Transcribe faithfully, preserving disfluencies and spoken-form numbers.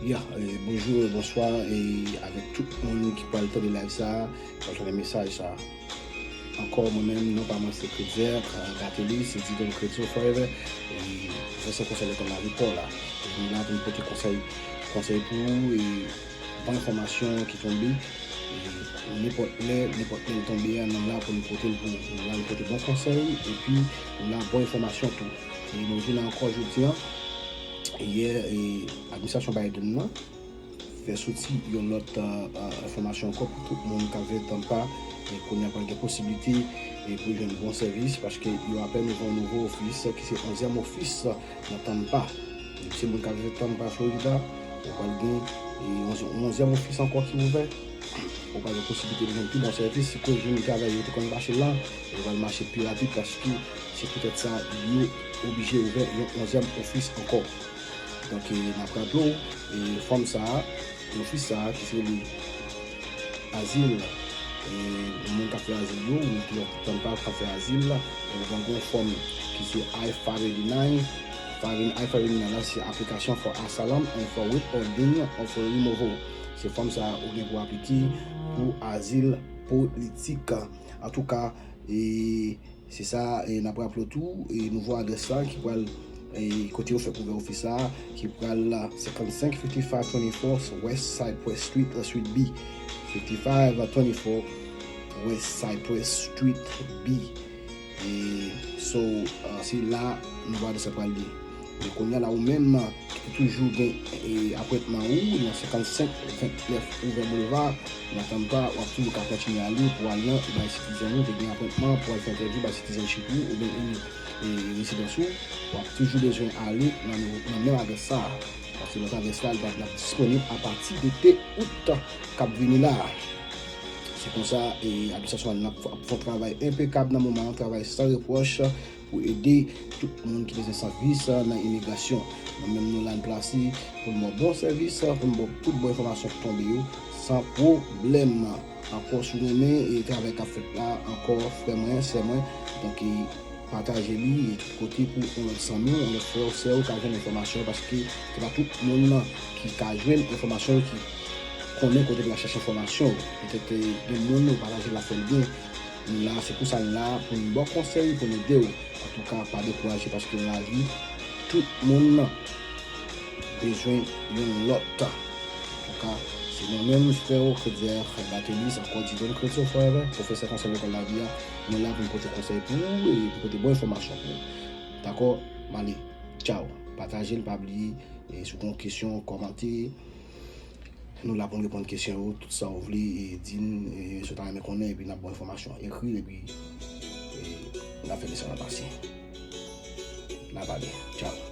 Ya, e, bonjou, e, bonswa, e, avèk tout moun ki pral tande live sa, ki pral tande mesaj sa. Ankò, mwen menm, non pa mwen se Kretzer, e, Bateli, se Didon Kretzer Forever, e, Pwofesè Konsèy Lekòl Lavi pa w la. E, nou la pou nou pote konsèy, konsèy pou ou, e, bon enfòmasyon ki tonbe, e, nenpòt lè, nenpòt lè l tonbe a, nou la pou nou pote l pou ou. Nou la nou pote bon konsèy, epi nou la bon enfòmasyon tou. E nou vin la ankò jodi a, yè, e, administrasyon Biden nan fè soti yon lòt, e, e, enfòmasyon ankò pou tout moun k ap viv Tampa, e kounye a pral gen posiblite, e pou jwenn bon sèvis, paske yo apèn ouvè yon nouvo ofis, ki se onzyèm ofis nan Tampa. Depi se moun k ap viv Tampa, Florida, ou pral gen, e, yon, yon onzyèm ofis ankò ki ouvè. Ou pral gen posiblite pou jwenn pi bon sèvis, si ke jounen travay yo te konn mache lan, yo pral mache pi rapid, paske se poutèt sa yo oblije ouvè yon onzyèm ofis ankò. Donk, e, n ap raple w, e, fòm sa a, ofis sa a ki se li azil, e, moun k ap fè azil yo, moun ki ap tann pa k ap fè azil, e, yo gen yon fòm ki se I five eighty-nine. Five, I five eighty-nine la, se application for asylum and for withholding of removal. Se fòm sa a ou gen pou aplike pou azil politik. Antouka, e, se sa, e, n ap raple w tou, e, nouvo adrès la ki pral, e, kote yo fèk ouvè ofis la, ki pral fifty-five twenty-four West Cypress Street, Suite B. Fifty-five twenty-four West Cypress Street B. E, so, e, se la nouvo adrès la pral ye. Men kounye a la, ou menm ki toujou gen, e, apwentman ou nan senkannsenk vennèf Hoover Boulevard, nan Tampa, w ap toujou ka kontinye ale pou al nan bay sitizen ou, te gen apwentman pou al fè entèvyou bay citizenship ou, oubyen, e, e, rezidans ou, w ap toujou bezwen ale nan, nan menm adrès sa a. Paske lòt adrès la, li p ap disponib apati de de out k ap vini la a. Se konsa, e, administrasyon an ap, ap fè yon travay enpekab nan moman an, travay san repwòch pou ede tout moun ki bezwen sèvis nan imigrasyon. Nou menm nou la n plase pou n ba w bon sèvis, pou n ba w tout bon enfòmasyon ki tonbe yo, san pwoblèm. Ankò, si w renmen, e, travay k ap fèt la, ankò, frè mwen, sè mwen, donk, e, pataje li, e, tout kote pou yon lòt zanmi w, yon lòt frè w, sè w ka jwenn enfòmasyon, paske se pa tout moun ki ka jwenn enfòmasyon, ki konnen kote pou y al chèche enfòmasyon. Petèt, e, gen moun ou pataje l ap fè l byen. Nou la, se pou sa n la, pou n ba w konsèy, pou n ede w. Antouka, pa dekouraje, paske nan lavi, tout moun bezwen youn lòt. Antouka, se mwen menm, frè w, Kretzer Bateli, ankò Didon Kretzer Forever, pwofesè konsèy lekòl lavi a. Nou la pou n pote konsèy pou ou e pou pote bon enfòmasyon pou ou. Dakò? M ale. Tchaw. Pataje l, pa bliye. E si w gen yon kesyon, kòmante. Nou la pou n reponn kesyon yo, tout sa w vle, e di n, e si w ta renmen konnen, epi n ap ba w enfòmasyon ekri, epi, e, n ap fè mesaj la pase. N a pale. Tchaw.